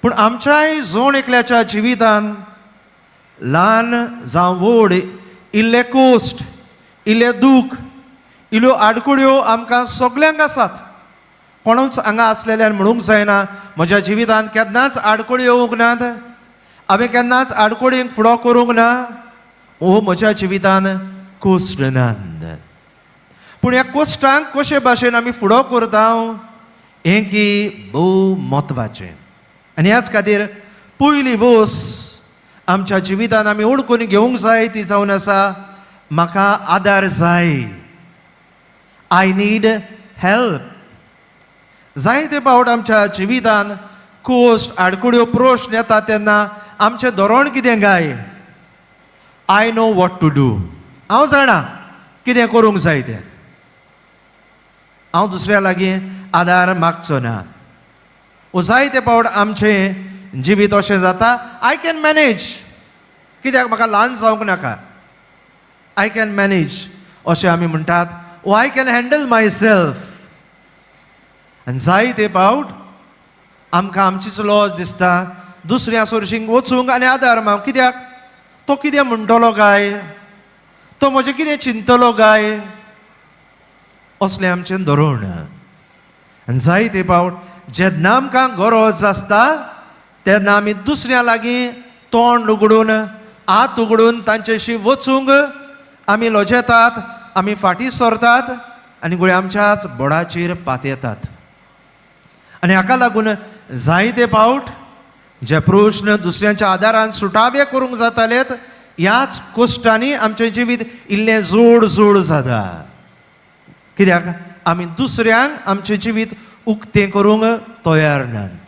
पूण आमच्याय जण एकल्याच्या जिवितान ल्हान जावं व्हड इल्ले कोश्ट, इल्ले दूख, इल्ल्यो आडकुड्यो आमकां सगल्यांक आसात. कोणूच हांगा आसलेल्यान म्हणूंक जायना, म्हज्या जिवितांत केन्नाच आडकुळी येवंक नात, हांवें केन्नाच आडकुळींक फुडो करूंक ना, ओ म्हज्या जिवितान कोश्ट नात. पूण ह्या कोश्टांक कशे भाशेन आमी फुडो करता हें की भोव म्हत्वाचें. आनी ह्याच खातीर पयली वस आमच्या जिवितान आमी ओळखून घेवंक जाय ती जावन आसा, म्हाका आदार जाय. I need help. जायते फावट आमच्या जिवितान कोश्ट, आडकुड्यो, प्रश्न येता तेन्ना आमचें धोरण कितें काय? I know what to do. हांव जाणा कितें करूंक जाय तें. हांव दुसऱ्या लागीं आदार मागचो ना. ओ जायते फावट आमचें जिवीत अशें जाता, I can manage. कित्याक म्हाका ल्हान जावंक नाका, I can manage अशें आमी म्हणटात. ओ I can handle myself. आनी जायते फावट आमकां आमचीच लॉज दिसता दुसऱ्या सोर्शींक वचूंक आनी आदार मागूंक. कित्याक? तो कितें म्हणटलो काय, तो म्हजें कितें चिंतलो काय, असलें आमचें धोरण. आनी जायते फावट जेन्ना आमकां गरज आसता तेन्ना आमी दुसऱ्या लागीं तोंड उगडून, हात उगडून तांच्याशी वचूंक आमी लजेतात, आमी फाटीं सरतात आनी गुळे आमच्याच बोडाचेर पातयेतात. आनी हाका लागून जायते फावट जे प्रश्न दुसऱ्यांच्या आदारान सुटावे करूंक जातालेत, ह्याच कोश्टांनी आमचें जिवीत इल्लें जोड जोड जाता. कित्याक? आमी दुसऱ्यांक आमचें जिवीत उक्तें करूंक तयार नात.